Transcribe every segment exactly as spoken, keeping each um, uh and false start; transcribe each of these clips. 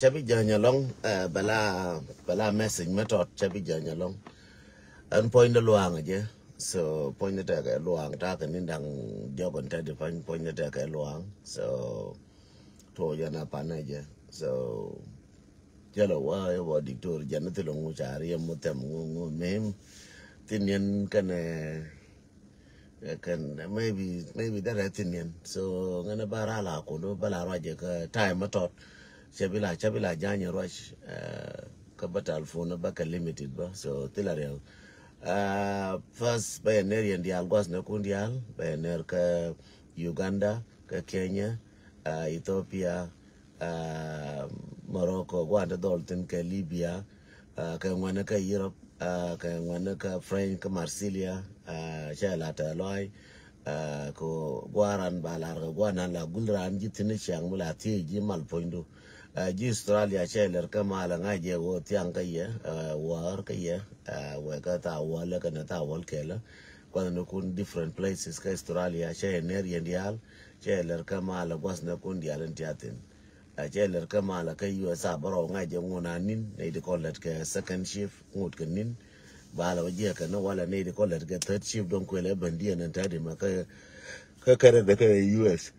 Cä bi jäny alɔŋ, eh, bɛ la, bɛ la message mi tɔt, cä bi jäny alɔŋ. Ɛn puɔ̱nydä luaŋ jɛ. So puɔ̱nydä tekɛ luaŋ, takɛ ni da̱ŋ diɔk ɛn te di pa̱ny, puɔ̱nydä tekɛ luaŋ. So tuɔ jɛn a panɛ jɛ. So jälɛ wa yɛ wä diktor jɛn thilɛ ŋu ca riɛm mu thɛm ŋu ŋu mim. Thin yɛn kɛnɛ, eh, kɛn, maybe, maybe that I think yɛn. So ŋɛn ba ra la kodo ba la ruac jɛ kä time mi tɔt. Cɛ bi la, cɛ bi la jany ruac, eh, kä ba telephone ba kɛ limited ba. So thilɛ riɛw. Ah, first bɛ yɛ ner yɛn dial guas nɛ kun dial, bɛ yɛ ner kä Uganda, kä Kenya, ah, Ethiopia, ah, Morocco, guan ti dhɔl thin kɛ Libya, ah, kɛ ŋuɛni kɛ Europe, ah, kɛ ŋuɛni kɛ French, kɛ Marsilia, ah, cɛ la tɛ lɔy, ah, kɛ guaran ba lar kɛ guanan la gul ran ji̱ thin ciaŋ mi la thiec ji̱ mal puɔ̱nydu. Ah, ji̱ Australia cɛ lɛr kɛ mal ŋa̱c jɛ wä thiaŋ kä yɛ, ah, wäär kä yɛ, ah, wɛ kä tha wäl kɛ nɛ tha wäl kɛlä. Kuath ni kun different places kä Australia cɛ ner yɛn dial, cɛ lɛr kä mal guas nɛ kun dial in tia thin. Ah, cɛ lɛr kä mal kä U S A bärɔw ŋa̱c jɛ ŋun a nin, nɛ di kɔn lɛt kɛ second shift, ŋut kɛ nin. Ba la wä jiɛ kɛ ni wala nɛ di kɔn lɛt kɛ third shift, don kuɛlɛ bɛn diɛn in tɛ di mɛ kä, kä kɛrɛ dɛ kɛ U S.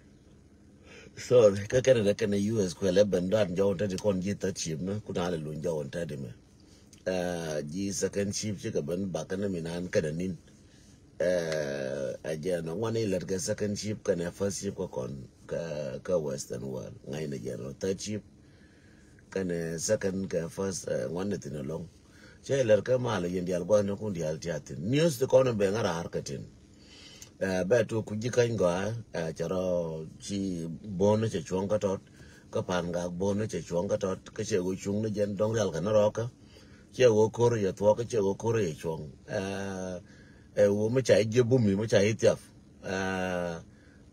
So kä kɛnɛ dɛ kɛnɛ U S kuɛlɛ ben dan jɔwɛn tɛti kɔn ji̱ third shift mɛ, kuna lɛ luny jɔwɛn tɛti mɛ. Eh, ji̱ second shift cikɛ ben bakɛ ni mi nan kɛnɛ nin. Eh, ɛ jɛ nɔ ŋuan ilɛt kɛ second shift kɛnɛ first shift kä kɔn kä, kä Western world. Ŋa̱c ni jɛ nɔ third shift kɛnɛ second kɛ first, eh, ŋuan ni thin alɔŋ. Cɛ lɛr kä mal yɛn dial gua̱n ni kun dial tia thin. News ti kɔn ben ŋa̱ raar kä tin. Eh, bɛ tu ku ji̱ käny gɔaa, eh, cɛ rɔ ci bon cɛ cuɔ̱ŋ kä tɔt, kä pan gak bon cɛ cuɔ̱ŋ kä tɔt, kä cɛ ɣöö cuŋ ni jɛn dɔ̱ŋ rial kɛ ni rɔɔkä, cɛ ɣöö ko̱r yɛ thuɔ̱k, cɛ ɣöö ko̱r yɛ cuɔ̱ŋ. Eh, eh, ɣöö mi ca i̱ jiɛ bumi, mi ca i̱ thiap. Eh,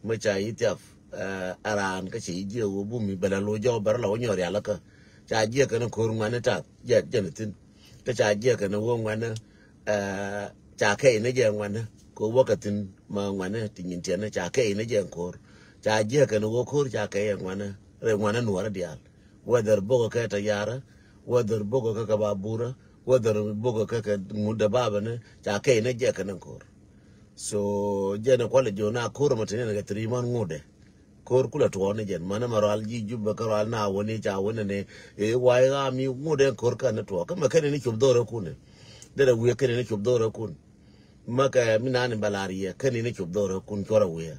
mi ca i̱ thiap, eh, a raan kä cɛ i̱ jiɛ ɣöö bumi, bɛ la lo̱c jɔw bɛ rɔ la wä nyɔr rial kä. Ca jiɛ kɛn ko̱r ŋuani tak, jɛ, jɛn thin. Kä ca jiɛ kɛn ɣöö ŋuani, eh, ca kɛy ni jɛ ŋuani. Kɛ wä kɛ thin ma ŋuani ti nyin tiɛni ca kɛy ni jɛ ko̱r. Ca jiɛ kɛn ɣöö ko̱r ca kɛy ɛ ŋuani. Rɛ ŋuani nuɔrä diaal. Whether bokɛ kɛ tayarä, whether bokɛ kɛ kɛ baburä, whether bokɛ kɛ kɛ ŋut dɛ babä ni, ca kɛy ni jɛ kɛn ko̱r. So jɛn kualɛ jiɔ na ko̱r ma tini ni kɛ three month ŋut dɛ. Ko̱r kulɛ tuɔɔk ni jɛn, mani ma rual ji̱ Jubɛ kä rual na wä ni ca wä ni ni, ɛ, wai ɣaam i̱ ŋut ɛn ko̱r kɛn ni tuɔɔk. Kä mɛ kɛn ni cop dhorɛ kun ni. Derɛ wiɛ kɛn ni cop dhorɛ kun. Mɛ kɛ mi nani bɛ lar yɛ, kɛn ni cop dhorɛ kun cuɔrɛ wiɛ.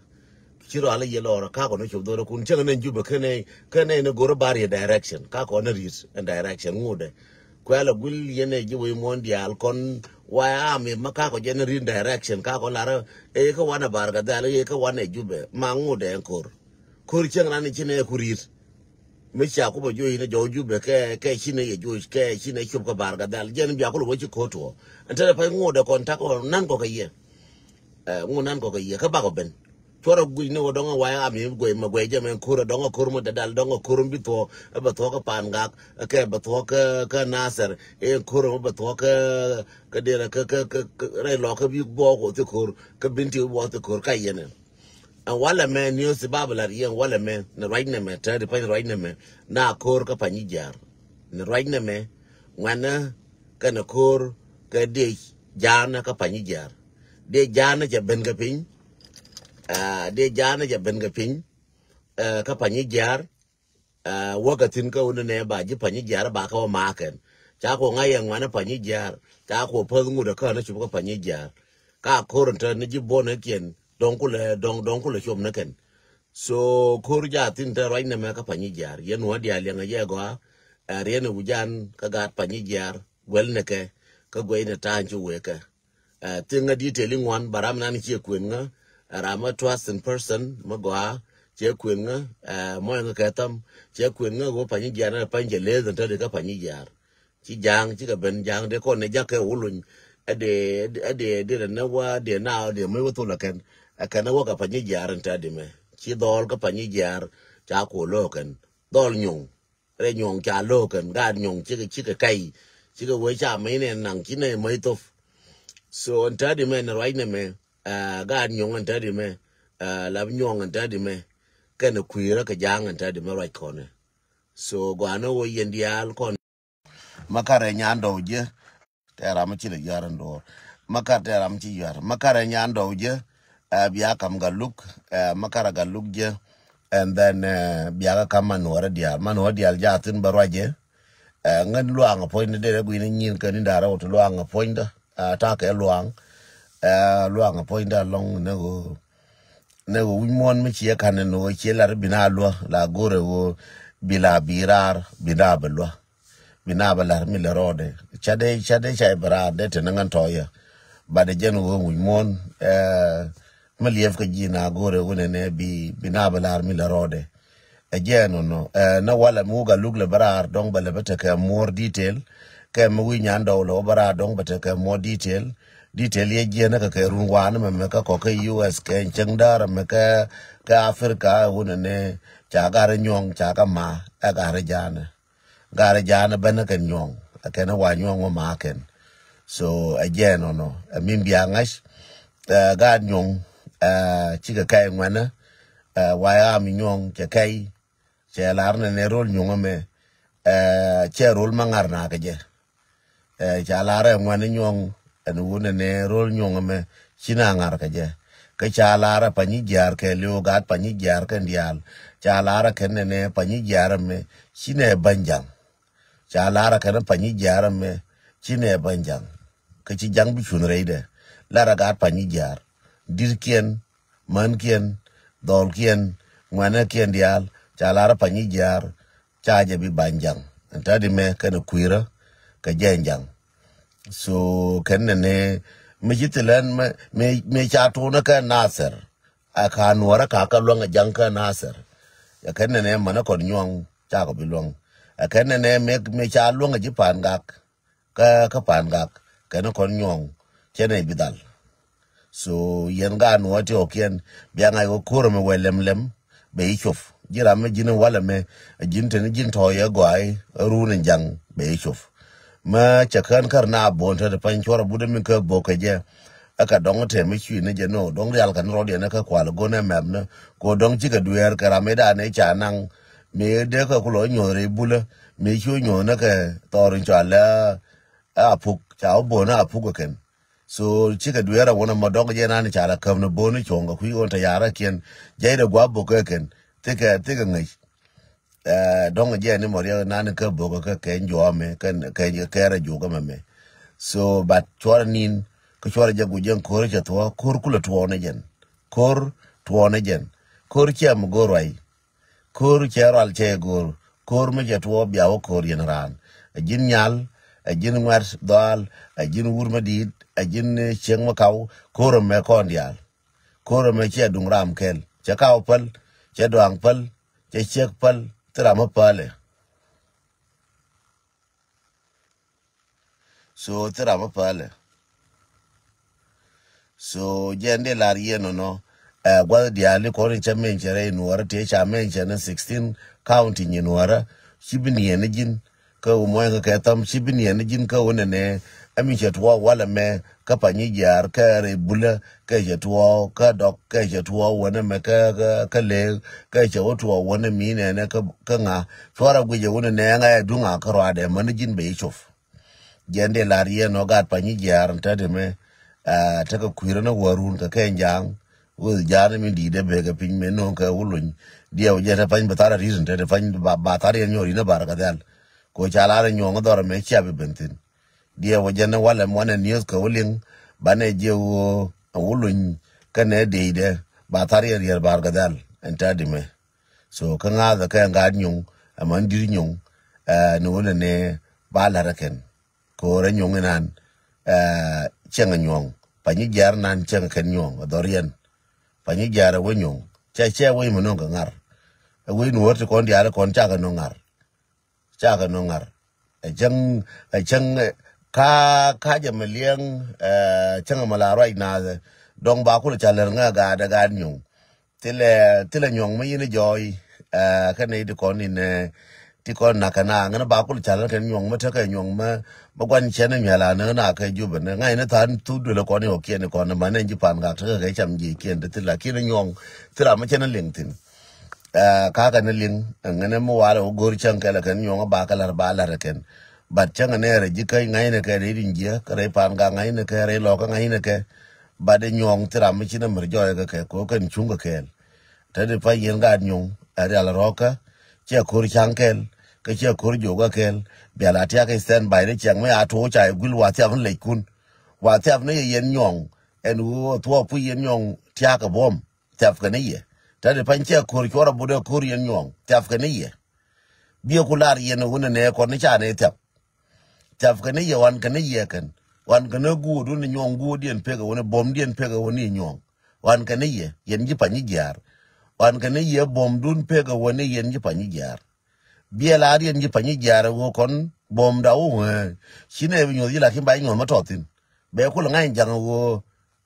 Ci rual yɛ lɔr kakɔ ni cop dhorɛ kun. Cäŋ ni Jubɛ kɛn ni, kɛn ni ni go̱r bar yɛ direction. Kakɔ ni rit ɛn direction ŋut ɛ. Kuɛl a guil yɛn ɛ ji̱ wec muɔ̱n diaal kɔn wa ami ma kakɔ jɛn rit direction. Kakɔ lar ɛ kä wanɛ Bar Gadhɛl, ɛ kä wanɛ Jubɛ. Ma ŋut ɛ ko̱r. Ko̱r cäŋ rani ci nɛ ku ri̱t. Mi ca ku bä juɔc ni jɔw Jubɛ kɛ, kɛ ci nɛ yɛ juɔc, kɛ ci nɛ cop kä Bar Gadhɛl. Jɛn bia ku lɛ wä ci ko̱r tuɔ. Ɛn te rɛ pay ŋot ɛ kɔn tak ɔ nan kɔ kɛ yɛ. Ɛ, ŋot nan kɔ kɛ yɛ. Kä bakɔ ben. Cuɔrɛ guic ni wä dɔŋ ɛ wayɛ ami guɛy mɛ guɛy jɛ mɛ ko̱r ɛ dɔŋ ɛ ko̱r mɛ dɛdal dɔŋ ɛ ko̱r mɛ bi thuɔ. Ɛ bɛ thuɔ kä Pangak. Ɛ kɛ bɛ thuɔ kä, kä Nasir. Ɛ ko̱r mɛ bɛ thuɔ kä, kä derɛ kä, kä, kä, kä rɛy lɔ kä bi buɔk wä thi ko̱r. Kä bin ti buɔk thi ko̱r ka yɛn ɛ. Ɛn walɛ mɛ ni ɣöö thi babä lar yɛn walɛ mɛ ni ruac nɛmɛ te di pany ruac nɛmɛ na ko̱r kä Panyijiar. Ni ruac nɛmɛ ŋuɛnä kɛnɛ ko̱r kɛ diec ja̱a̱nä kä Panyijiar. Diec ja̱a̱nä cɛ ben kɛ piny. Ah, diec ja̱a̱nä cɛ ben kɛ piny. Ah, kä Panyijiar. Ah, wäkɛ thi̱n kä wunɛ nɛ ba ji̱ Panyijiar ba kä wä makɛn. Ca ku ŋa̱c yɛ ŋuanɛ Panyijiar. Ca ku päth ŋut ɛ känä cup kä Panyijiar. Ka ko̱r in te ni ji̱ buɔ̱n ɛ kiɛn dɔ̱ŋ kulɛ, dɔ̱ŋ, dɔ̱ŋ kulɛ cuɔp ni kɛn. So ko̱r ja thi̱n te ruac nɛmɛ kä Panyijiar. Yɛn wä diaal liɛŋɛ jɛ gɔaa. Ɛ riɛn ɛ wi̱can kä gaat Panyijiar. Guɛl ni kɛ kä guɛy ni ta̱a̱ny ci wëë kɛ. Ɛ, thiŋ ŋä detail iŋuan ba ram nan ciɛ kuën ŋä. Ɛ, ram ɛ trust in person mɛ gɔaa ciɛ kuën ŋä. Ɛ, mɔy ŋä kɛ tham ciɛ kuën ŋä wä Panyijiar na pany jɛ leth in te di kä Panyijiar. Ci ja̱a̱ŋ cikɛ ben ja̱a̱ŋ dee kɔn ni ja̱k kɛ wä luny. Ɛ dee, ɛ dee, ɛ dee rɛ nɛ wä dee na ɛ dee mɛ wä thol ɛ kɛn. Ɛ kɛn ɛ wä kɛ Panyijiar in te di mɛ ci dhɔɔl kä Panyijiar ca kuɔ lo̱o̱ kɛn dhɔɔl nyuŋ. Rɛ nyuɔ̱ŋ ca lo̱o̱kɛn gaat nyuɔ̱ŋ cikɛ, cikɛ kɛy. Cikɛ wee ca mɛy nɛ naŋ ci nɛ mɛy thof. So ɛn täädi mɛ ni ruac nɛ mɛ, ah, gaat nyuɔ̱ŋ ɛn täädi mɛ, ah, lap nyuɔ̱ŋ ɛn täädi mɛ. Kɛn kui̱rä kɛ ja̱a̱ŋ ɛn täädi mɛ ruac kɔnɛ. So gɔaa ni ɣöö yɛn diaal kɔn. Makar ɛ nyan dɔw jiɛ. Tɛ ram mi ci lɛ yuar in duɔr. Makar tɛ ram mi ci yuar. Makar ɛ nyan dɔw jiɛ. Ɛ bia kam Galuk. Ɛ makar ɛ Galuk jiɛ. And then ɛ bia ka kam Manuɔr diaal. Manuɔr diaal jathin bɛ ruacɛ. Ɛ ŋän luaŋ a puɔ̱ny ni derɛ guini nyin kä ni darɛ wut luaŋ a puɔ̱ny dä. Ɛ takɛ luaŋ. Ɛ luaŋ a puɔ̱ny dä lɔŋ ni ɣöö ni ɣöö wi̱c muɔ̱ɔ̱n mi ciɛ ka̱n ni ɣöö ciɛ lar bi na luä la go̱rɛ ɣöö bi la bi raar bi na bi luä. Bi na bi lar mi lɛ rɔɔdɛ. Ca dee ca dee ca i̱ bi raar dee te ni ŋän tɔɔyä. Bat ɛ jɛn ɣöö wi̱c muɔ̱ɔ̱n ɛ mi liɛp kä ji̱ na go̱rɛ ɣöö nɛnɛ bi bi na bi lar mi lɛ rɔɔdɛ. Ɛ jɛn ɔnɔ ɛ na walɛ mi wä Galuk lɛ bä raar dɔ̱ŋ bɛ lɛ bä tekɛ more detail. Kɛ mi wi̱i̱ nyan dɔw lɛ wä bä raar dɔ̱ŋ bɛ tekɛ more detail. Detail yɛ jiɛn kä kɛ run wanɛ mɛ mɛ kä kɔk kä U S kɛ cäŋ däär mɛ kä kä Africa wunɛ ni ca gar nyuɔ̱ŋ ca kä ma ɛ gar janɛ. Gar janɛ bɛn kɛn nyuɔ̱ŋ ɛ kɛn wa nyuɔ̱ŋ wä ma kɛn. So ɛ jɛn ɔnɔ ɛ min bia ŋa̱c ɛ gar nyuɔ̱ŋ ɛ cikɛ kɛy ŋuɛnɛ. Ɛ wa ya mi nyuɔ̱ŋ cɛ kɛy cɛ lar nɛ nɛ rol nyuɔ̱ŋ ɛmɛ. Ɛ cɛ rol ma ŋar na kɛ jɛ. Ɛ ca lar ɛ ŋuɛn nyuɔ̱ŋ ɛn wun nɛ nɛ rol nyuɔ̱ŋ ɛmɛ. Ci na ŋar kɛ jɛ kä ca lar ɛ panyi jiaar kɛ liw gat panyi jiaar kɛ diaal. Ca lar ɛ kɛn nɛ nɛ panyi jiaar ɛmɛ ci nɛ bäny jaŋ. Ca lar ɛ kɛn panyi jiaar ɛmɛ ci nɛ bäny jaŋ. Kä ci jaŋ bi cun rɛydɛ lar ɛ gat panyi jiaar dirkiɛn mänkiɛn dhɔlkiɛn ŋuɛnäkiɛn diaal. Ca lar ɛ panyi jiaar ca jɛ bi bany jaŋ. Ɛn tä di mɛ kɛn kui̱rä kɛ jɛ jaŋ. So kɛn nɛ ni mi ci thilɛn mi mi ca tuunä kɛ Nathir. A ka nuɔrä ka kä luäŋ a jaŋ kä Nathir. Ɛ kɛn nɛ ni mänä kɔn nyuɔ̱ŋ ca kɔ bi luäŋ. Ɛ kɛn nɛ ni mi mi ca luäŋ a ji̱ pa̱a̱n gak. Kä kä pa̱a̱n gak kɛn kɔn nyuɔ̱ŋ cɛ nɛ bi dhal. So yɛn gaat nuɔ̱ɔ̱r ti ɣɔ̱kiɛn bia ŋa̱c ɣä ko̱r ɛmɛ wɛ lɛm lɛm. Bɛ i̱ cop ji̱n ram mi ji̱n walɛ mɛ ji̱n teni ji̱n tɔ̱ yɛ gɔaa i̱ run in jaŋ bɛ i̱ cop. Mä cɛ kään kär na bon te ti pany cuɔr abut mi kä bok kɛ jɛ. Ɛ kɛ dɔŋ te mi cui̱ ni jɛ no dɔŋ rial kɛ ni rɔt yɛn kä kual go̱n ɛ mɛm ni ko dɔŋ cikɛ dueer kɛ ram mi dan i̱ ca naŋ. Mi dee kä kulɔ nyuɔ̱th ri bulä mi cu nyuɔ̱th ni kɛ thɔɔr in cual lɛ. Ɛ apuk ca wä bon ɛ apuk kɛ kɛn. So cikɛ dueer a wun a ma dɔk jɛ nan ca la käm ni bon ni cuɔ̱ŋ kɛ kui̱ ɣɔn te ya̱rä kiɛn. Jɛ idɛ gua̱a̱p bok kɛ kɛn thikɛ thikɛ ŋäc. Ɛ dɔ̱ŋ jɛ ni mɔ riɛk nan kä bok kɛ kɛ juɔ̱ɔ̱mɛ kɛ kɛ kɛɛrɛ juɔ̱ɔ̱k ɛmɛ mɛ. So but cuɔrɛ nin kä cuɔrɛ jɛ guic jɛn ko̱r cɛ thuɔ̱ɔ̱ ko̱r kulɛ tuɔɔnɛ jɛn. Ko̱r tuɔɔnɛ jɛn. Ko̱r ciɛ mi go̱o̱r ruac. Ko̱r cɛ rual cɛ go̱o̱r. Ko̱r mi cɛ tuɔɔk bia wä ko̱r yɛn raan. Ɛ ji̱n nyal, ɛ ji̱n ŋuɛ̈t dhɔaal, ɛ ji̱n wur mi di̱i̱t, ɛ ji̱n cieŋ mi kaw. Ko̱r ɛmɛ kɔn diaal. Ko̱r ɛmɛ cɛ duŋ ram kɛl cɛ kaw päl, cɛ duaŋ päl, cɛ ciek päl. Thil ram mi päl ɛ. So thil ram mi päl ɛ. So jɛn dee lar yɛn nɔnɔ. Ɛ gua̱th diaal ni kɔn in cɛ mention rɛy nuɔrä tëë ca mention ni sixteen county nyi nuɔrä. Ci bi niɛn ni ji̱n kä wä muɔ̱ny kä kɛ thäm ci bi niɛn ni ji̱n kä wä nɛnɛ. Ɛ mi cɛ tuɔɔk walɛ mɛ kä panyi jiaar kä rɛy bulä kɛ cɛ tuɔɔk kä dɔk kɛ cɛ tuɔɔk wä nɛ mɛ kä kä leek kɛ cɛ wä tuɔɔk wä nɛ mi nɛnɛ kä ŋa. Cuarɛ guic ɛ wä nɛnɛ ŋa ɛ duŋ a kä ruaadɛ män ni ji̱n bɛ i̱ cop. Jɛn dee lar yɛn ɔ gat panyi jiaar in täti mɛ. Tekɛ kui̱rä ni wä run kɛ kɛn ja̱a̱ŋ. Wä ja̱a̱n mi di̱i̱t dee bekɛ piny mɛ no̱o̱ŋ kɛ wä luny. Diɛw jɛ te pany bɛ thar a ri̱t in täti pany ba thar yɛn nyɔr in a bar kɛ dhɛl. Ko ca lar in nyuɔ̱ŋ dhɔr mɛ cia bi ben thi̱n. Diɛw jɛ ni walɛ muɔnɛ niöth kɛ wä liŋ banɛ jiɛ wä wä luny kɛ nɛ di̱i̱t dɛ ba thar yɛn riɛr bar kɛ dhɛl in täti mɛ. So kä ŋa̱thä kɛ ŋa̱t nyuŋ ɛmän di̱t nyuŋ. Ni wunɛ ni ba la̱t ɛ kɛn ko̱rɛ nyuŋ inan. Cieŋ ɛ nyuɔ̱ŋ panyi jiaar nan cieŋ ɛ kɛn nyuɔ̱ŋ ɛ dhɔr yɛn. Panyi jiaar ɛ wä nyuŋ cɛ cɛ wä imɛ no̱ŋ kɛ ŋa̱r. Ɛ wä inuɔ̱r ti kɔn diaal kɔn cakɛ no̱ŋ ŋa̱r. Cakɛ no̱ŋ ŋa̱r. Ɛ cäŋ ɛ cäŋ ka ka jɛ mɛ liɛŋ. Cäŋ mɛ la ruac naath dɔŋ ba kulɛ ca lɛr ŋä gaat ɛ gaat nyuŋ. Thilɛ thilɛ nyuɔ̱ŋ mi yin jɔɔy. Kä nɛy ti kɔn in ti kɔn nak kɛ na ŋän ba kul cal kɛn nyuɔ̱ŋ mi tekɛ nyuɔ̱ŋ mi mi guan cɛn miala ni na kɛ jubɛ ni ŋa̱c ni than thuk duel kɔn yɔ kiɛn kɔn ma nɛn ji pan gak tekɛ kɛ cam ji kiɛn ti thil lakin nyuɔ̱ŋ thil ram mi cɛn liŋ thin. Ɛ, kakɛ ni liŋ, ɛŋɛnɛ mi walɛ wä go̱r cäŋ kɛlɛ kɛn nyuɔ̱ŋ ba kɛ la̱r ba la̱r kɛn. But cäŋ ɛnɛ rɛ ji̱ kä ŋa̱cnɛ kɛ rɛy ri̱n jiɛ, kɛ rɛy pa̱a̱n gak ŋa̱cnɛ kɛ, rɛy lɔkä ŋa̱cnɛ kɛ. But ɛ nyuɔ̱ŋ thi ram mi ci nɛ mɛr jɔɔyɛ kɛ kɛ, kɛ kɛn cuŋ kɛ kɛɛl. Te di pa̱ny yɛn gaat nyuɔ̱ŋ, ɛ rial rɔ̱kä, ciɛ ko̱r ca̱ŋ kɛɛl, kä ciɛ ko̱r jo̱o̱kä kɛɛl, bial a tiak i̱ stand by ni ciɛŋ mi a to̱o̱c ca i̱ guil wa thiap ni lɛckun. Wa thiap ni yɛ yɛn nyuɔ̱ŋ, ɛn ɣöö thuɔɔk puc yɛn nyuɔ̱ŋ tiak kɛ buɔ̱m. Thiap kɛ ni yɛ. Te di pa̱ny ciɛ ko̱r cuɔr a but ɛ ko̱r yɛn nyuɔ̱ŋ. Thiap kɛ ni yɛ. Biɛ ku lar yɛn wun ɛ nɛ kɔn ni ca nɛ thiap. Thiap kɛ ni yɛ wan kɛ ni yɛ kɛn. Wan kɛ ni guudun ni nyuɔ̱ŋ guudiɛn pekɛ wun ni buɔ̱mdiɛn pekɛ wun ni nyuɔ̱ŋ. Wan kɛ ni yɛ, yɛn ji̱ pa̱ny ji̱ jiaar. Wan kɛ ni yɛ buɔ̱mdun pekɛ wun ni yɛn ji̱ pa̱ny ji̱ jiaar. Biɛ lar yɛn ji̱ pa̱ny ji̱ jiaar ɛ wun kɔn buɔ̱mda wun ɛ. Ci nɛ bi nyuɔ̱th ji̱ lakin ba ji̱ nyuɔ̱th ma tɔ̱ thi̱n. Bɛ kul ŋa̱c ja̱ŋ ɛ wun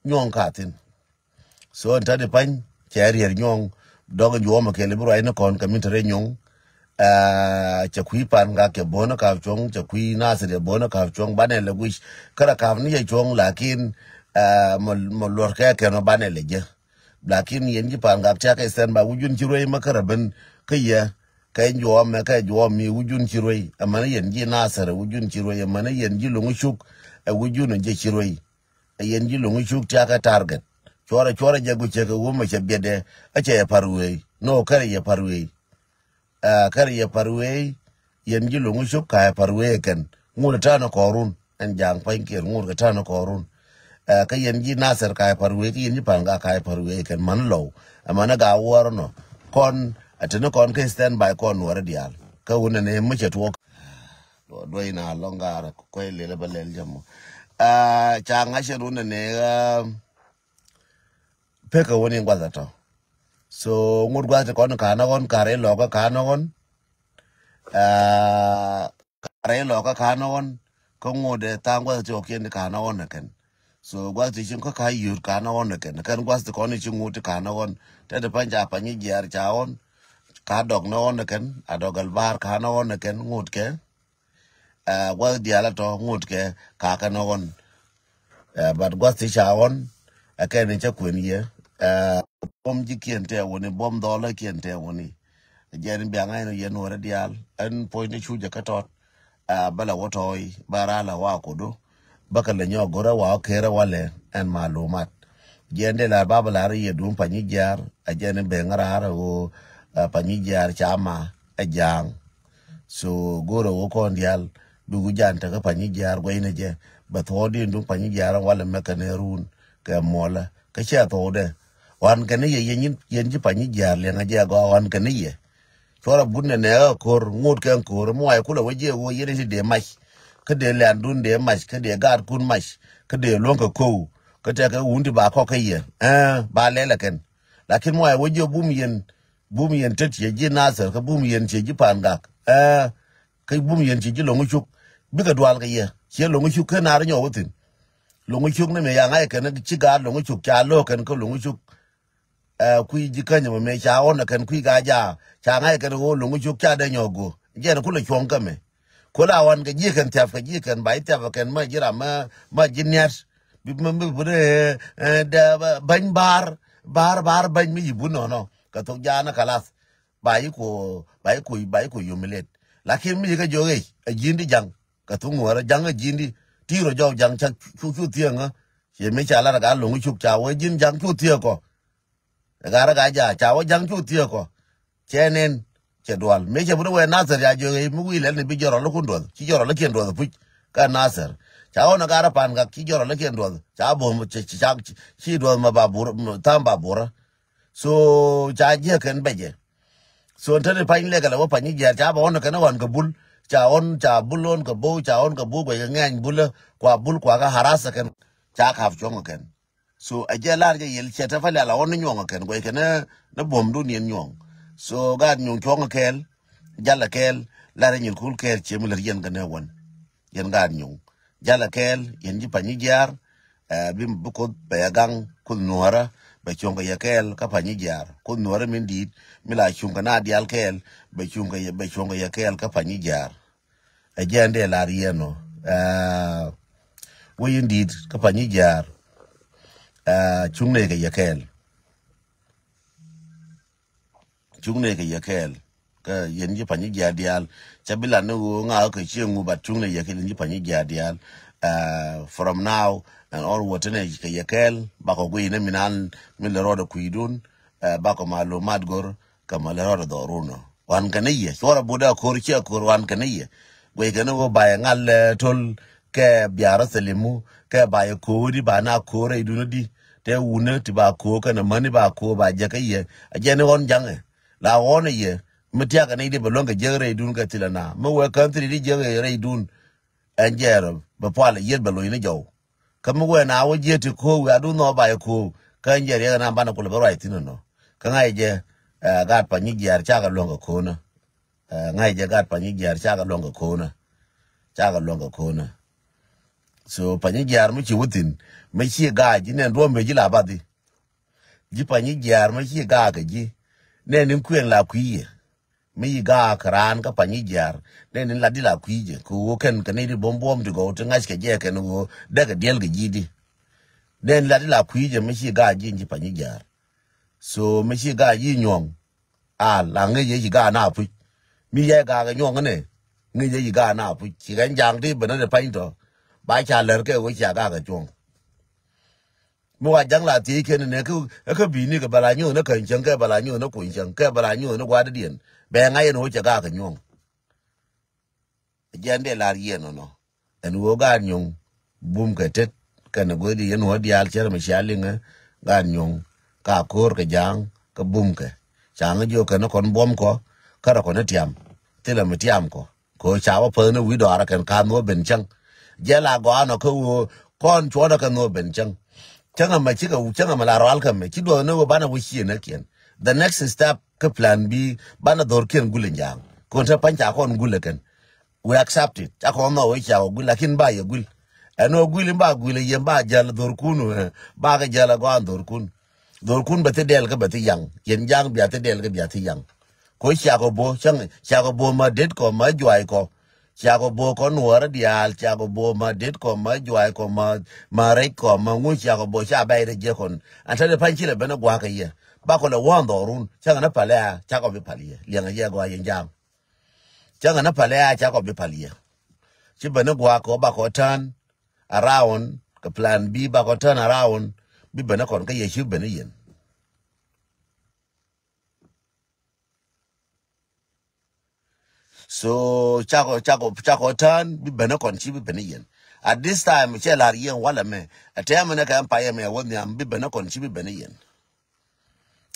nyuɔ̱ŋ ka thi̱n. So ɛn ta̱t i̱ pa̱ny cɛ riɛr nyuɔ̱ŋ dɔ̱k in juɔ̱ɔ̱m ɛ kɛl i̱ bi ruac ni kɔn kɛ min te rɛy nyuɔ̱ŋ. Aa, cɛ kui̱ pan gak cɛ bo̱o̱n ɛ ka̱p cuɔ̱ŋ, cɛ kui̱ nasir cɛ bo̱o̱n ɛ ka̱p cuɔ̱ŋ, banɛ lɛ guic. Kärɛ ka̱p ni cɛ cuɔ̱ŋ lakin, aa, mɔ, mɔ luɔr kɛ kɛn ɔ banɛ lɛ jɛ. Lakin yɛn ji̱ pan gak tiak kɛ stand by wi̱cun ci ruey mä kärɛ ben kä yɛ. Kɛ juɔ̱ɔ̱m mɛ kɛ juɔ̱ɔ̱m mi wi̱cun ci ruey. Ɛmɛn yɛn ji̱ nasir wi̱cun ci ruey. Ɛmɛn yɛn ji̱ lo̱ŋ cuk ɛ wi̱cun ɛ jɛ ci ruey. Ɛ yɛn ji̱ lo̱ŋ cuk tiakä target. Cuɔrɛ cuɔrɛ jɛ gui̱cɛ kɛ wumɛ cɛ biɛtdɛ. Ɛ cɛ yɛ pa̱r wee. No, kärɛ yɛ pa̱r wee. Ɛ, kärɛ yɛ pa̱r wee. Yɛn ji̱ lo̱ŋ cuk ka yɛ pa̱r wee kɛn. Ŋut ɛ ta̱a̱n ɛ kɔɔrun. Ɛn ja̱a̱ŋ pa̱ny kiɛr ŋut kɛ ta̱a̱n ɛ kɔɔrun. Ɛ, kä yɛn ji̱ nasir ka yɛ pa̱r wee, kä yɛn ji̱ pa̱n ga ka yɛ pa̱r wee kɛn. Man lɔw. Ɛ man ɛ ga wuɔr nɔ. Kɔn ɛ teni kɔn kä stand by kɔn nuɔrɛ diaal. Kä wunɛ ni mi cɛ tuɔɔk. Duɔ̱c na lɔŋ gaar kuɛy lel bä lɛl jɛ mɔ. Aa, ca ŋa̱c cɛ run ni, aa, pekɛ wä ni guath atɔ. So ŋut guath ti kɔn ka̱n ɣɔn, ka̱r ilɔkä ka̱n ɣɔn. Aa, ka̱r ilɔkä ka̱n ɣɔn. Kä ŋut ɛ tha̱a̱ŋ guath ti ɣɔkiɛn ti ka̱n ɣɔn ɛ kɛn. So guath ti cin kä ka̱ yut ka̱n ɣɔn ɛ kɛn. Kɛn guath ti kɔn i̱ ci ŋut ti ka̱n ɣɔn. Tɛt i̱ pa̱ny ca pa̱ny i̱ jiaar ca ɣɔn. Ka dɔk ni ɣɔn ɛ kɛn, a dɔk ɛl ba̱a̱r ka̱n ɣɔn ɛ kɛn ŋut kɛ. Ɛ, gua̱th diaal a tɔ ŋut kɛ kakä ni ɣɔn. Ɛ, but gua̱th ti ca ɣɔn ɛ kɛn in cä kuën yɛ. Ɛ, buɔ̱m ji̱ kiɛn tɛ wuni, buɔ̱m dhɔlä kiɛn tɛ wuni. Jɛn biaŋ ɛn yɛn wärä diaal ɛn puɔ̱ny ti cu jɛ kä tɔt. Ɛ, bä lɛ wä tɔɔy bä ra̱a̱ lɛ wa kodu. Bä kɛ lɛ nyɔk go̱rä wa wä kerä walɛ ɛn malumat. Jɛn dee lar ba bä lar yɛ duun pa̱ny jiaar. Ɛ jɛn in ben raar ɛ ɣöö, ɛ, pa̱ny jiaar ca ma ɛ ja̱a̱ŋ. So go̱rä ɣöö kɔn diaal bi wi̱c jan tekä pa̱ny jiaar guɛcnɛ jɛ. Bɛ thuɔɔk din duun pa̱ny jiaar walɛ mɛ kɛn ɛ ruun kɛ muɔlä kä cɛ thuɔɔkdɛ. Ɣɔn kɛn ni yɛ yɛn ji̱ pa̱ny jiaar liɛŋä jɛ gɔaa ɣɔn kɛn ni yɛ. Cuɔrɛ but nɛ nɛ ɣä ko̱r ŋot kɛn ko̱r mi wacɛ kulɛ wä jiɛ ɣöö yɛn i̱ ti dee mac. Kä dee lɛndun dee mac kä dee gaatkun mac kä dee luäŋ kɛ ko̱w. Kä tɛkɛ wun ti ba kɔk kä yɛ, ɛɛ, ba lɛl ɛ kɛn. Lakin mi wacɛ wä jiɛ bum yɛn, bum yɛn tet ciɛ ji̱ Nathir kä bum yɛn ciɛ ji̱ pa̱a̱n gak, ɛɛ. Kä bum yɛn ciɛ ji̱ lo̱ŋ cuk bikɛ dual kɛ yɛ ciɛ lo̱ŋ cuk kä naar nyɔk wä thi̱n. Lo̱ŋ cuk ni mëë ca ŋa̱c kɛn ci gaat lo̱ŋ cuk ca lo̱k kɛn kä lo̱ŋ cuk. Ɛ, kui̱ ji̱ käny ɛmɛ mëë ca ɣɔn ɛ kɛn kui̱ ka jaak ca ŋa̱c kɛn ɣöö lo̱ŋ cuk ca dee nyɔk go̱. Jɛn kulɛ cuɔ̱ŋ kä mɛ. Kula ɣɔn kɛ ji̱ kɛn thiap kɛ ji̱ kɛn ba ji̱ thiap kɛ kɛn ma ji̱ ram ma, ma ji̱ niat. Bi, bi, bi, bi, ɛ, ɛ, dɛ, bäny ba̱a̱r, ba̱a̱r, ba̱a̱r bäny mi yi bun nɔnɔ. Kɛ thok jaanä kalath. Ba yi ko, ba yi ko, ba yi ko yom let. Lakin mi yi kɛ jiök ɛ ji̱n di ja̱ŋ. Kɛ thok ŋuɔrä ja̱ŋ ɛ ji̱n di. Ti rɔ jɔw ja̱ŋ ca cu, cu thiee ŋä. Ciɛ mi ca lat ɛ gaa lo̱ŋ cuk ca wee ji̱n ja̱ŋ cu thiee kɔ. Ɛ gaa rɛ gaa ja̱ ca wee ja̱ŋ cu thiee kɔ. Cɛ nɛn cɛ dual. Mi cɛ bi ni wee Nathir ya jiök ɛ mi wi̱i̱ lɛl ni bi jɔrɔ lä kun duɔth. Ci jɔrɔ lä kiɛn duɔth puc. Kä Nathir. Ca ɣɔn ɛ gaa rɛ pa̱a̱n gak ci jɔrɔ lä kiɛn duɔth. Ca bo̱o̱m ci, ci, ca, ci duɔth ma ba bur, tham ba burä. So ca jiɛ kɛn bɛ jɛ. So te ni pa̱ny lɛkɛ lɛ wä pa̱ny jiɛɛr ca bɛ ɣɔn kɛn ɣɔn kɛ bul. Ca ɣɔn ca bul ɣɔn kɛ bo̱o̱ ca ɣɔn kɛ bo̱o̱ guɛc kɛ ŋɛny bulä kua bul kua kɛ haras kɛn. Ca kap cuɔ̱ŋ kɛn. So ɛ jɛ lar jɛ yel cɛ te pä lɛl a ɣɔn ni nyuɔ̱ŋ kɛn guɛc kɛ ni buɔ̱mdun yɛn nyuɔ̱ŋ. So gaat nyuɔ̱ŋ cuɔ̱ŋ kɛɛl. Jalɛ kɛɛl. Lar jɛ nyil kul kɛɛl ciɛ mi lät yɛn kɛ ni wän. Yɛn gaat nyuɔ̱ŋ. Jalɛ kɛɛl yɛn ji̱ pa̱ny jiɛɛr. Ɛ, bi, bi Kuoth bɛ yɛ gaŋ, Kuoth Nuɔ̱ɔ̱rä bɛ cuŋ kɛ yɛ kɛɛl kä pa̱ny jiaar. Kuoth Nuɔ̱ɔ̱rä min di̱i̱t mi la cuŋ kɛ na diaal kɛɛl bɛ cuŋ kɛ yɛ, bɛ cuŋ kɛ yɛ kɛɛl kä pa̱ny jiaar. Ɛ jɛn dee lar yɛn ɔ. Ɛ, wec in di̱i̱t kä pa̱ny jiaar. Ɛ, cuŋ nɛ kɛ yɛ kɛɛl. Cuŋ nɛ kɛ yɛ kɛɛl. Kɛ yɛn ji̱ Panyijiar diaal. Ca bi lat ni ɣöö ŋa̱ kɛ cieŋ ŋu, but cuŋ nɛ yɛ kɛ yɛn ji̱ Panyijiar diaal. From now and onward, tɛnɛ kɛ yɛ kɛɛl bakɔ guiy ni min an min lɛ rɔɔdɛ kui̱dun. Bakɔ malumat go̱r kɛ mɔ lɛ rɔɔdɛ dhɔrun ɔ. Wan kɛn ni yɛ cuɔrɛ butdɛ a ko̱r, ciɛ ko̱r, wan kɛn ni yɛ. Guiy kɛn ni ɣöö ba yɛ ŋal, ɛ, to̱l kɛ biarä thilimu kɛ ba yɛ ko̱o̱di ba na ko̱o̱r rɛydun di. Tɛ wunä ti ba ko̱o̱ kɛn mäni ba ko̱o̱ ba jɛ kä yɛ. A jɛ ni ɣɔn jaŋɛ. La ɣɔn yɛ mi tiak ni di bɛ luäŋ kɛ jiäk rɛydun kɛ thilɛ na mi wee kän thili di jiäk rɛydun. Ɛn jɛɛr bɛ pual yiet bɛ loc ni jɔw. Kä mi wee na wä jiet ti ko̱o̱ wiaa dun nhɔɔk ba yɛ ko̱o̱. Kä ɛn jɛɛr yɛ kɛ na banɛ kulɛ bä ruac thin nɔ. Kä ŋa̱c jɛ, ɛ, gaat Panyijiar cakɛ luäŋ kɛ ko̱o̱nä. Ɛ, ŋa̱c jɛ gaat Panyijiar cakɛ luäŋ kɛ ko̱o̱nä. Cakɛ luäŋ kɛ ko̱o̱nä. So Panyijiar mi ci wä thin mi ci ga̱a̱c ji̱ nɛn duɔ̱ɔ̱m bee ji̱ la bathi. Ji̱ Panyijiar mi ci gaak kɛ ji̱. Nɛn in kuëën la kui̱ yɛ. Mi yi gaak raan kä Panyijiar. Nɛn in la di la kui̱ jɛ kɛ ɣöö kɛn kɛ ni di buɔ̱m buɔ̱m ti gɔw ti ŋa̱c kɛ jɛ kɛn ɣöö dɛkɛ diɛl kɛ ji̱ di. Nɛn in la di la kui̱ jɛ mi ci gaak ji̱ in ji̱ Panyijiar. So mi ci gaak ji̱ nyuɔ̱ŋ. A la ŋäc yɛ ci gaak na puc. Mi yɛ gaak kɛ nyuɔ̱ŋ nɛ ŋäc yɛ ci gaak na puc ci kɛn ja̱a̱ŋ ti ben ni pany tɔ. Ba ca lɛr kɛ ɣöö cia gaak kɛ cuɔ̱ŋ. Mi wa ja̱ŋ la thiec kɛn nɛ kä kä bi̱i̱ni kɛ bɛ la nyo̱o̱n kä cäŋ kɛ bɛ la nyo̱o̱n kuny cäŋ kɛ bɛ la nyo̱o̱n gua̱a̱dädiɛn bɛ ŋa̱c ɛn ɣöö cɛ gaak kɛ nyuɔ̱ŋ. Jɛn dee lar yiɛn nɔnɔ ɛn ɣöö gaat nyuɔ̱ŋ bum kɛ tet kɛn ɛ guäthdi yɛn ɣöö diaal cär mi cia liŋɛ. Gaat nyuɔ̱ŋ ka ko̱o̱r kɛ ja̱a̱ŋ kɛ bum kɛ ca̱ŋ jiök kɛn kɔn buɔ̱m kɔ. Kärɛ kɔn tiam thilɛ mi tiam kɔ. Kɛ ɣöö ca wä päth ni wi̱i̱ dɔaarä kɛn ka̱n nhöö ben cäŋ. Jɛ la gɔaa nɔ kä ɣöö kɔn cuɔ̱nä kɛ nhöö ben cäŋ. Cäŋ ɛmɛ cikɛ cäŋ ɛmɛ la rɔal kɛ mɛ ci duɔth ni ɣöö banɛ wä ciënäkiɛn. The next step kä plan B banɛ dhorkiɛn gul in ja̱a̱ŋ. Kɔn te pa̱ny ca kɔn gul ɛ kɛn. We accept it ca kɔn nhɔk wee ca wä gul lakin ba yɛ gul. Ɛn ɣöö gul in ba gul ɛ yɛn ba jäl dhorkun ɛ ba kɛ jäl ɛ gɔaa dhorkun. Dhorkun bɛ thi dɛl kä bɛ thi yaŋ yɛn ja̱a̱ŋ bia thi dɛl kä bia thi yaŋ. Ko ciakɔ bo cäŋ ciakɔ bo ma det kɔ ma juay kɔ. Ciakɔ bo kɔ nuɔrä diaal ciakɔ bo ma det kɔ ma juay kɔ ma ma rɛc kɔ ma ŋu ciakɔ bo ca bɛy rɛ jiɛ kɔn. An te de pa̱ny ci lɛ ben a gua̱a̱k kɛ yɛ bakɔ lɛ wa̱a̱n dhɔrun cäŋ ni palɛ a cakɔ bi pal yɛ liɛŋ a yɛ gɔaa yɛn ja̱a̱ŋ. Cäŋ ni palɛ a cakɔ bi pal yɛ. Ci ben a gua̱a̱k kɔ bakɔ tän around kɛ plan B bakɔ tän around bi ben a kɔn kä yɛ ci ben a yɛn. So cakɔ cakɔ cakɔ tän bi ben kɔn ci bi ben yɛn. At this time cɛ lar yɛn walɛ mɛ a tɛmɛ nɛ kɛ ɛn payɛ mɛ wä nhiam bi ben kɔn ci bi ben yɛn.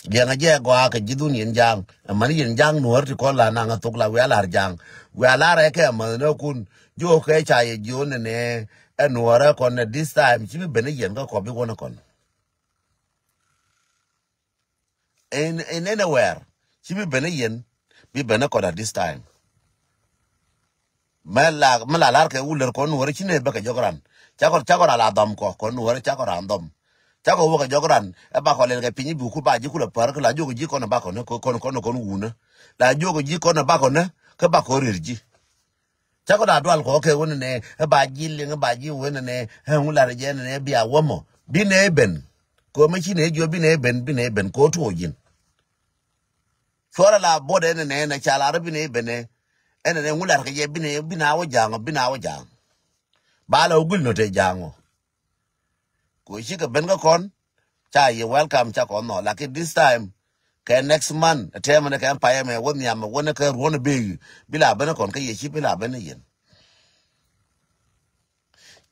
Liɛŋɛ jɛ gɔaa kɛ ji̱ dhun yɛn ja̱a̱ŋ ɛmɛn yɛn ja̱a̱ŋ nuɔ̱ɔ̱r ti kɔn la naŋ ɛ thok la wiaa lar ja̱a̱ŋ. Wiaa lar ɛ kɛ ɛmɛn nɛ kun ji̱ ɣöö kɛ ca yɛ ji̱ ɣöö nɛnɛ ɛ nuɔ̱ɔ̱r ɛ kɔn nɛ this time ci bi ben yɛn kä kɔ bi wän kɔn. In, in anywhere ci bi ben yɛn bi ben kɔn at this time. Mɛ la mɛ la lar kɛ wulɛr kɔn nuɔrɛ ci ne bɛ kɛ jɔk ran. Cakɔ cakɔ ran la dhɔm kɔ kɔn nuɔrɛ cakɔ ran dhɔm. Cakɔ wä kɛ jɔk ran ɛ bakɔ lɛl kɛ piny bi ku ba ji̱ kulɛ pär kɛ la jiök ji̱ kɔn bakɔ ni kɔn kɔn kɔn wunä. La jiök ji̱ kɔn bakɔ ni kɛ bakɔ rir ji̱. Cakɔ da dual kɔ kɛ wen nɛ ɛ ba ji̱ liŋ ɛ ba ji̱ wen nɛ ɛ ŋu lar jɛ nɛ bia wämɔ bi nɛ ben. Kɔ mɛ ci nɛ jiɔ bi nɛ ben bi nɛ ben kɔ tuɔ ji̱n. Cuɔrɛ la bot ɛn nɛ nɛ ca lar bi nɛ ben ɛ ɛn nɛ ŋu lar kɛ jɛ bi nɛ bi na wä jaŋ bi na wä jaŋ. Ba la wä gul nɔ te jaŋ wä. Kɔ ci kɛ ben kä kɔn ca yɛ welcome ca kɔn nɔ lakin this time kɛ next month tɛmɛ ni kɛ payɛ mɛ wä nhiam mɛ wä ni kɛ ruɔn bee bi la ben kɔn kä yɛ ci bi la ben yɛn.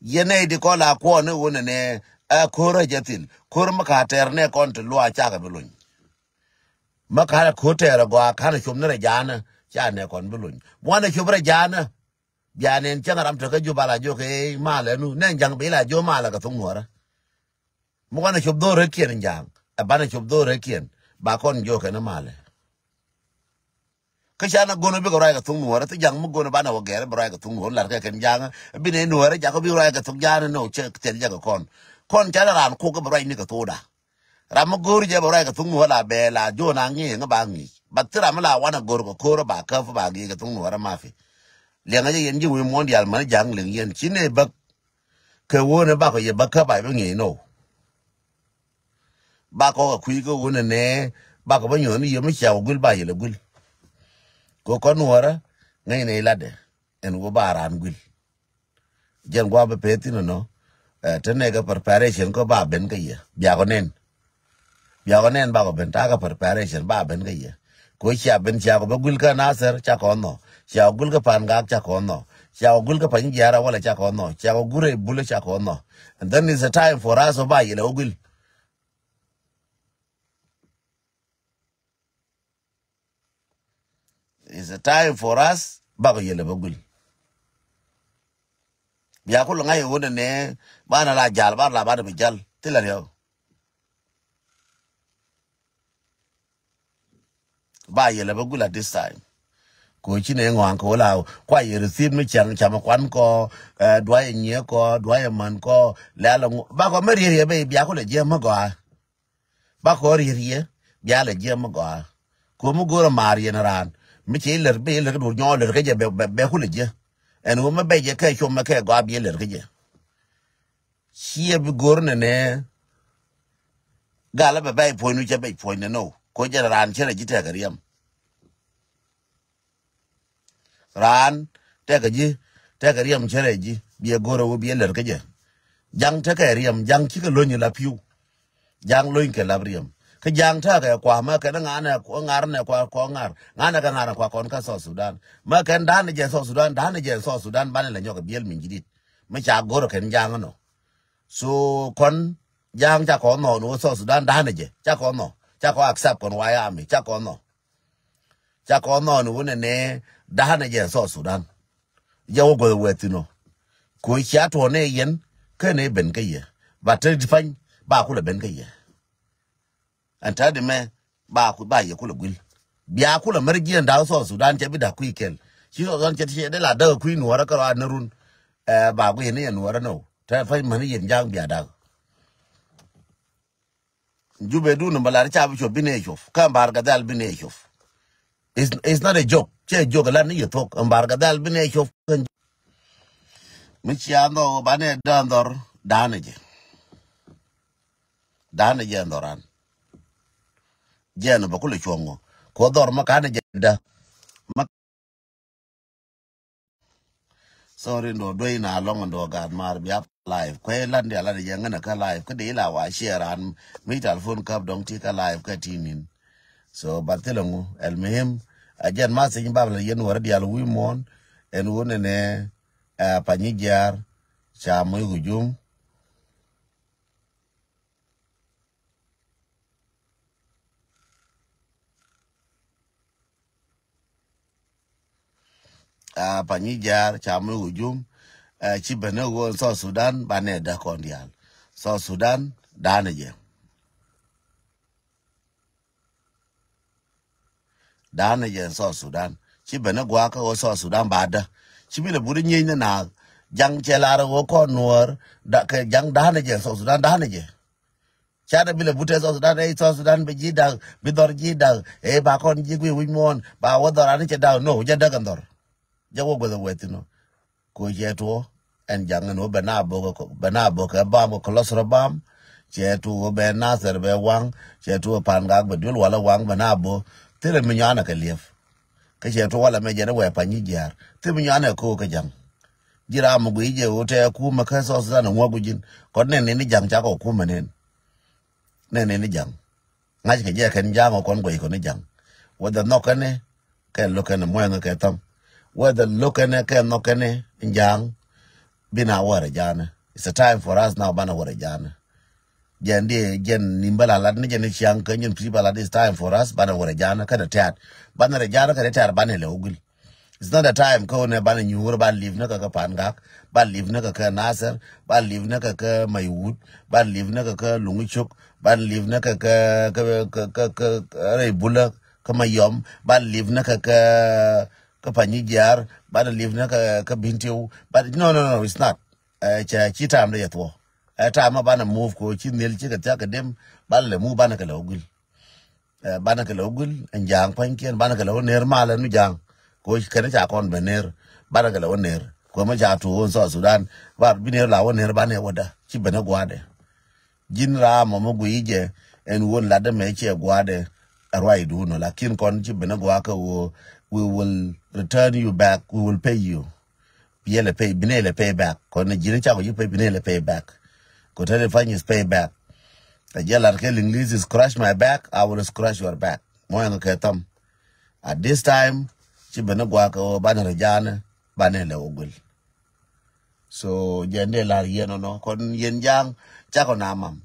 Yɛn nɛ di kɔn la kuɔn ni wä ni nɛ ɛ ko̱r ɛ jɛ thil ko̱r mi ka tɛr nɛ kɔn ti luaa cakɛ bi luny. Mi ka ko̱r tɛr ɛ gɔaa kan cop ni rɛ jaanä ca nɛ kɔn bi luny buan ɛ cop rɛ jaanä. Bia nɛn cäŋ ram tekä jop ala jiök ëë malɛ nu nɛn ja̱ŋ bi la jiök malɛ kɛ thok nuɔrä. Mi wanɛ cop dho̱rä kiɛn ja̱ŋ ɛ banɛ cop dho̱rä kiɛn ba kɔn jiök kɛn malɛ. Kä canɛ go̱n bikɛ ruac kɛ thok nuɔrä thi ja̱ŋ mi go̱n banɛ wä gɛr bi ruac kɛ thok nuɔrä lar kɛ kɛn ja̱ŋ. Binɛ nuɔrä jakɔ bi ruac kɛ thok ja̱ŋ ni nɔ cɛ thil jakɛ kɔn. Kɔn canɛ ran kok kɛ bi ruac ni kɛ thokda. Ram mi go̱o̱r jɛ bɛ ruac kɛ thuk nuɔ̱ɔ̱r la bɛɛ la jo̱o̱n a ŋi̱i̱c ŋä ba ŋi̱i̱c ba thil ram mi la wanɛ go̱o̱r kɛ ko̱o̱r ba käp ba ŋi̱i̱c kɛ thuk nuɔ̱ɔ̱r mafi. Liɛŋä jɛ yɛn ji̱ wi̱i̱ muɔ̱ɔ̱n diaal män ja̱a̱ŋ liŋ yɛn ci nɛ bäk. Kɛ wunɛ bakɔ yɛ bäk käp ba bi ŋi̱i̱c nɔ. Bakɔ kɛ kui̱ kɛ wunɛ nɛ Bakɔ bä nyuɔ̱th ni yɛ mi cia wä guil ba yɛl ɛ guil. Kɛ kɔn nuɔrä ŋäcnɛ ilatdɛ ɛn wä ba raan guil. Jɛn gua̱a̱ bä peth thin ɛnɔ. Ɛ, te nɛkɛ preparation kä ba ben kä yɛ. Biakɔ nɛn. Biakɔ nɛn bakɔ ben, takɛ preparation ba ben kä yɛ. Ko cia ben cia kɔ bä guil kä Nasir, ca kɔ nhɔ. Cia kɔ guil kä Pangak, ca kɔ nhɔ. Cia kɔ guil kä Panyijiar wala, ca kɔ nhɔ. Cia kɔ guil rɛy Bul, ca kɔ nhɔ. And then it's a time for us ba yɛl ɛ wä guil. It's a time for us bakɔ yɛl ɛ bä guil. Bia kulɛ ŋa̱c ɛ wun ɛnɛ, banɛ la jal, banɛ la, banɛ bi jal thilɛ riɛw. Ba yɛl ɛ bä guil at this time. Ko ci nɛ ŋɔaŋ kɛ wä la kua yɛ receipt mi cäŋ, camɛ kuan kɔ, ɛ, duayɛ nyiɛ kɔ, duayɛ man kɔ, lɛl ɛ ŋu bakɔ mi riɛriɛ bɛ, bia kulɛ jiɛ mi gɔaa. Bakɔ riet yɛ bia lɛ jiɛ mi gɔaa. Kuɔ mi go̱o̱rɛ maar yɛn raan mi ci lɛr, bi lɛr kä duur nyɔɔl lɛr kä jɛ bɛ, bɛ, bɛ kulɛ jiɛ. Ɛn ɣöö mi bɛ jɛ kɛ com mɛ kɛ gɔaa bi lɛr kä jɛ. Ciɛ bi go̱o̱r nɛnɛ. Galä bɛ bɛc puɔ̱ny nu cɛ bɛc puɔ̱ny nɛ no. Ko jɛn raan cɛ rɛ ji̱ tɛkɛ riɛm. Raan tekɛ ji̱, tekɛ riɛm cärɛ ji̱, biɛ go̱rɛ wä biɛ lɛr kä jɛ. Ja̱ŋ tekɛ riɛm, ja̱ŋ cikɛ lo̱ny la pi̱w. Ja̱ŋ lo̱ny kɛ lap riɛm. Kä ja̱ŋ tekɛ kua mä kɛn ŋa̱rnɛ, ŋa̱rnɛ kua, kua ŋa̱r. Ŋa̱rnɛ kɛ ŋa̱rnɛ kua kɔn kä South Sudan. Mä kɛn da̱a̱n jɛ South Sudan, da̱a̱n jɛ South Sudan banɛ lɛ nyɔk biɛl min jidit. Mä ca go̱rɛ kɛn ja̱ŋ nɔ. So kɔn ja̱a̱ŋ ca kɔn nhɔk ni wä South Sudan da̱a̱n jɛ. Ca kɔn nhɔk. Ca kɔn accept kɔn White Army. Ca kɔn nhɔk. Ca kɔn nhɔk ni wä nɛnɛ da̱a̱n jɛ South Sudan. Jɛ wä guäth wɛ thi̱n ɔ. Kuɔ cia tuɔɔk ni yɛn kä ni ben kä yɛ. Ba te di pany ba kulɛ ben kä yɛ. Ɛn te di mɛ ba ku, ba yɛ kulɛ guil. Bia kulɛ mɛr jiɛn da̱k South Sudan cɛ bi da̱k kui̱ kɛl. Ci South Sudan cɛ ti cɛ dee la da̱k kui̱ nuɔrä kä rɔa ni run. Ɛ, ba guiy ni yɛ nuɔrä ni wä. Te pany mani yɛn ja̱a̱ŋ bia da̱k. Jubɛ dun ba lar ca bi cop bi nee cop. Kä Bahr el Ghazal bi nee cop. It's, it's not a joke. Cɛ joke la ni yɛ thok. Bahr el Ghazal bi nee cop. Mi cia ndhɔ ba nee da̱a̱n dhɔr da̱a̱n jɛ. Da̱a̱n jɛ ndhɔran. Jɛ ni ba kulɛ cuɔŋ ŋɔ. Ko dhɔr ma kan jɛ da. Ma Sorry, ndo duey na lɔŋ ndo gat mar bia live. Kuɛ lan dia lan jɛ ŋɛn kä live. Kä di la wa share an mi telephone kap dɔŋ ti kä live kä ti nin. So, but thilɛ ŋu. El muhim, a jɛn ma siny bab la yɛn wara dial wi muɔn. Ɛn wun ɛnɛ, a Panyijiar ca moc hujum. A Panyijiar ca moc hujum. A ci ben ɛ ɣöö South Sudan banɛ däk kɔn diaal. South Sudan da̱a̱n jɛ. Da̱a̱n jɛ South Sudan. Ci ben ɛ gua̱a̱k kä ɣöö South Sudan ba däk. Ci bi lɛ but nyieny ni naath. Ja̱ŋ cɛ lar ɛ ɣöö kɔn nuɔ̱ɔ̱r. Kɛ ja̱ŋ da̱a̱n jɛ South Sudan da̱a̱n jɛ. Ca dee bi lɛ but ɛ South Sudan, ɛ South Sudan bi ji̱ da̱k, bi dhɔr ji̱ da̱k, ɛ ba kɔn ji̱ guiy wi̱c muɔ̱ɔ̱n, ba wä dhɔr an cɛ da̱k, no, jɛ däk ɛn dhɔr. Jɛ wä guäth ɛ wɛth thi̱n ɔ. Ko cɛ tuɔ ɛn ja̱ŋ ɛn wä bɛ na bok, bɛ na bok kɛ bam kɛ kɔlɔs rɔ bam. Cɛ tuɔ bɛ Nathɛr bɛ waŋ. Cɛ tuɔ Pangak bɛ duel walɛ waŋ bɛ na bok. Thilɛ mi nyuanɛ kɛ liɛp. Kä cɛ tuɔ walɛ mɛ jɛn ɛ wɛ Panyijiar. Thilɛ mi nyuanɛ ko̱o̱k kɛ ja̱ŋ. Ji̱ ram mi guiy jɛ wä tɛ kumɛ kä South Sudan ɛ ŋuak wi̱c ji̱n. Kɔn nɛn ni ja̱ŋ cakɔ kumɛ nɛn. Nɛn ni ja̱ŋ. Ŋa̱ckɛ jɛ kɛn ja̱a̱ŋ ɔ kɔn guɛc kɔn i̱ ja̱ŋ. Whether nhɔk kɛn i̱ kɛ lo̱k kɛn i̱ muɛŋ kɛ thäm. Whether lo̱k kɛn i̱ kɛ nhɔk kɛn i̱ ja̱a̱ŋ. Bi na wä rɛ ja̱a̱n i̱. It's a time for us now banɛ wä rɛ ja̱a̱n i̱. Jɛn di jɛn ni̱m bä la lat ni jɛn i̱ ciaŋ kä jɛn pi̱i̱ bä lat, it's time for us banɛ wä rɛ ja̱a̱n i̱ kɛn i̱ tɛ̈t. Banɛ rɛ ja̱a̱n i̱ kɛn i̱ tɛ̈t banɛ lɛ wä guil. It's not a time kä wunɛ banɛ nyuur, ban live ni kä kä Pangak, ban live ni kä kä Nasir, ban live ni kä kä Maiwut, ban live ni kä kä Luŋ Cuk, ban live ni kä kä kä kä kä kä Rɛy Bulä, kä Mayɔm, ban live ni kä kä kä Panyijiar, ban live ni kä kä Bintiu, ban, no, no, no, it's not. Ɛ, cɛ ci time dee yɛ thuɔ. Ɛ, time banɛ move ko ci nhiel ci kɛ thiak kɛ dem, ban lɛ move banɛ kɛ lɛ wä guil. Ɛ, banɛ kɛ lɛ wä guil ɛn ja̱a̱ŋ pa̱nykiɛn, banɛ kɛ lɛ wä ner malɛ nu ja̱a̱ŋ. Ko kɛn ca kɔn bɛ ner, banɛ kɛ lɛ wä ner. Kuɛ mɛ ca tuɔ wä South Sudan, ba bi ner la wä ner banɛ wä da, ci ben ɛ gua̱dɛ. Ji̱n ram mɔ mɛ guiy jɛ ɛn wä latdɛ mɛ ciɛ gua̱dɛ. ɛ ruacdun ɔ, lakin kɔn ci ben ɛ gua̱a̱k kä ɣöö, we will return you back, we will pay you. Bi yɛl ɛ pay, bi nɛy lɛ pay back. Kɔn ni ji̱n cakɔ ji̱ pay, bi nɛy lɛ pay back. Kɔ te ni fany is pay back. Ɛ jɛ lat kɛ Liŋli̱th is scratch my back, I will scratch your back. Mɔ ɛŋ kɛ tham. At this time, ci ben ɛ gua̱a̱k kä ɣöö banɛ rɛ ja̱a̱nɛ, banɛ lɛ wä guil. So jɛn dee la̱r yɛn ɔnɔ, kɔn yɛn ja̱a̱ŋ, cakɔ na mam.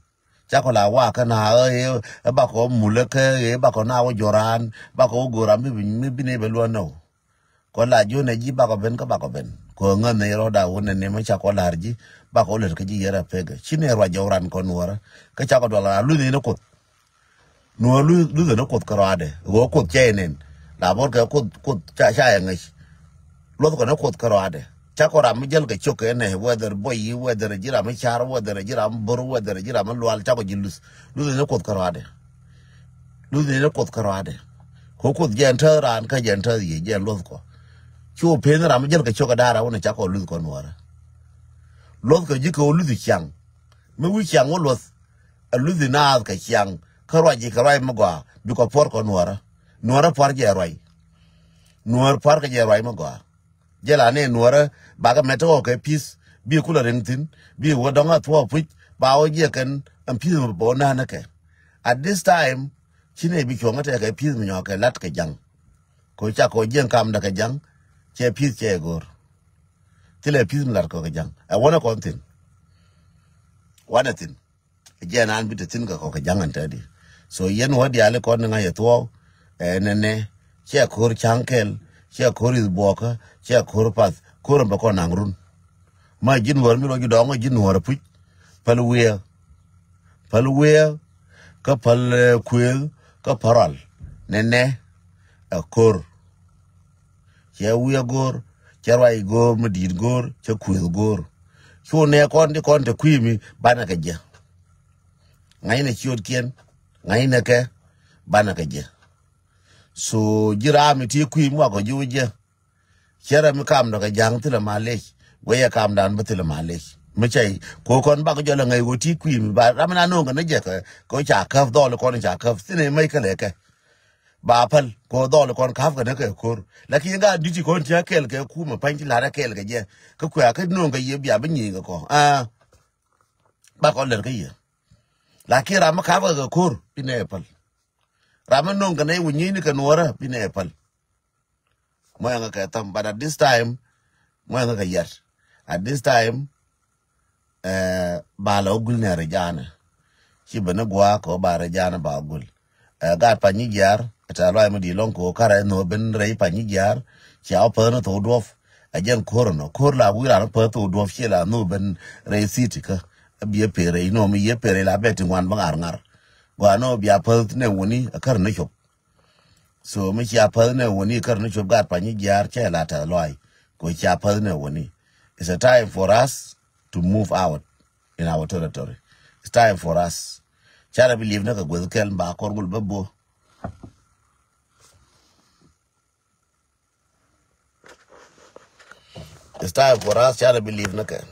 Cakɔ la wakä na ɣä ɣee, ɛ bakɔ mulä kä ɣee, bakɔ na wä jo̱ran, bakɔ wä go̱ran mi bi, mi bi ni bɛ luɔn nɔ. Kɔ la ji̱ wä nɛ ji̱ bakɔ ben kä bakɔ ben. Kɔ ŋäth ni rɔɔda wä nɛ ni mɛ cakɔ la̱r ji̱, bakɔ lät kä ji̱ yɛr a pekɛ. Ci ni ruac jɔw ran kɔn wärä. Kä cakɔ dual ran luth ni ni Kuoth. Nuɔ̱ɔ̱r luth, luth ni Kuoth kärɔadɛ. Ɣöö Kuoth cɛ inen. La bor kɛ Kuoth, Kuoth ca, ca yɛ ŋäc. Luɔth kɔn ni Kuoth kärɔadɛ. Cakɔ ram mi jäl kɛ cok kɛ nɛ, whether bɔy yi, whether ji̱ ram mi car, whether ji̱ ram mi bor, whether ji̱ ram mi lual, cakɔ ji̱ luth. Luth ni Kuoth kärɔadɛ. Luth ni Kuoth kärɔadɛ. Kɛ Kuoth jɛn täth raan kä jɛn täth yi, jɛn luɔth kɔ. Cu pen ram mi jäl kɛ cok kɛ da̱a̱r a wä ni cakɔ luth kɔn wärä. Luɔth kɛ ji̱ kɛ wä luth ciaŋ. Mi wi̱c ciaŋ wä luɔth. Ɛ luthi naath kɛ ciaŋ kä ruac ji̱ kɛ ruac mi gɔaa bikɔ puɔ̱r kɔ nuɔ̱ɔ̱rä. Nuɔ̱ɔ̱rä pua̱r jɛ ruac. Nuɔ̱ɔ̱r pua̱r kɛ jɛ ruac mi gɔaa. Jɛ la ni nuɔ̱ɔ̱rä bakɛ mɛt ɣɔw kɛ pi̱th bi kulɛ riŋ thi̱n bi wä dɔ̱ŋ a thuɔ̱ɔ̱p puc ba wä jiɛ kɛn ɛn pi̱th mi bä wä na̱a̱n kɛ. At this time ci nɛy bi cuɔ̱ŋ ɛ tɛkɛ pi̱th mi nyɔk kɛ la̱t kɛ ja̱ŋ. Kɛ ca kɔ jiɛn kamdɛ kɛ ja̱ŋ cɛ pi̱th cɛ go̱o̱r. Thilɛ pi̱th mi la̱t kɔ kɛ ja̱ŋ ɛ wänɛ kɔn thi̱n. Wanɛ thi̱n. Jiɛn an bi te thi̱n kɛ kɔ kɛ ja̱ŋ ɛn tɛdi. So yɛn wä diaal ikɔn ni ŋa̱c ɛ thuɔɔk. Ɛ nɛnɛ cɛ ko̱r ca̱ŋ kɛl, cɛ ko̱r i̱th buɔkä, cɛ ko̱r path, ko̱r ɛn bɛ kɔn naŋ run. Ma ji̱ nuɔ̱ɔ̱r mi rɔ ji̱ dɔɔŋ ji̱ nuɔ̱ɔ̱r ɛ puc. Päl wiɛɛ. Päl wiɛɛ. Kä päl, eh, kuëëth. Kä päl rual. Nɛnɛ. Ɛ ko̱r. Cɛ wiɛɛ go̱o̱r. Cɛ ruac go̱o̱r mi di̱i̱t go̱o̱r. Cɛ kuëëth go̱o̱r. Cu nɛ kɔn di kɔn te kui̱ mi banɛ kɛ jɛ. Ŋa̱cnɛ ciötkiɛn. Ŋa̱cnɛ kɛ. Banɛ kɛ jɛ. So ji̱ raam mi ti kui̱ mi wakɔ ji̱ wä jɛ. Cɛ ram mi kamdɔ kɛ ja̱ŋ thilɛ malec. Wee yɛ kamdan bä thilɛ malec. Mi cɛy ko kɔn bak jɔl ɛ ŋäc wä ti kui̱ mi ba ram mi na no̱o̱ŋ kɛ ni jɛ kɛ. Kɛ ca käp dhɔl kɔn ca käp thin ɛ mäc kɛ lɛ kɛ. Ba päl ko dhɔl kɔn käp kɛ ni kɛ ko̱r. Lakin gaa duty kɔn ti a kɛl kɛ kumɛ pa̱ny ti la̱t a kɛl kɛ jɛ. Kä kuɛ a kä no̱o̱ŋ kɛ yɛ bia bi nyi̱i̱ŋ kɛ kɔ. Aa. Ba kɔn lɛr kä yɛ. Lakin ram mi käp kɛ kɛ ko̱r bi nɛ päl. Ram mi no̱o̱ŋ kɛ nɛ wä nyi̱i̱ni kɛ nuɔ̱ɔ̱rä bi nɛ päl. Mɔyɛ ŋa kɛ tham, but at this time mɔyɛ ŋa kɛ yɛt. At this time, eh, ba la wä gul nɛ rɛ ja̱a̱nɛ. Ci ben ni gua̱a̱k kɛ wä ba rɛ ja̱a̱nɛ ba wä gul. Eh, gaat Panyijiar, ɛ tɛ̈th lɔaac mi di̱i̱t lɔ̱ŋ kɛ wä kärɛ nhök ben rɛy Panyijiar. Cia wä päth ni thok duɔ̱p. Ɛ jɛn ko̱r ɛnɔ, ko̱r la wi̱i̱ raan päth thok duɔ̱p, cie la nhök ben rɛy city kä. Ɛ biɛ per rɛy nɔ mi yiëë per rɛy la bɛ ti ŋuan bä ŋa̱r ŋa̱r. Gɔaa nɔ bia päth nɛ wäni ɛ kär ni cop. So mi cia päth nɛ wäni kär ni cop gaat Panyijiar cɛ la tɛ̈th lɔaac. Kɛ cia päth nɛ wäni. It's a time for us to move out in our territory. It's time for us. Canɛ bi li̱p ni kɛ gueth kɛl ba kɔr gul bä bo. It's time for us canɛ bi li̱p ni kɛ.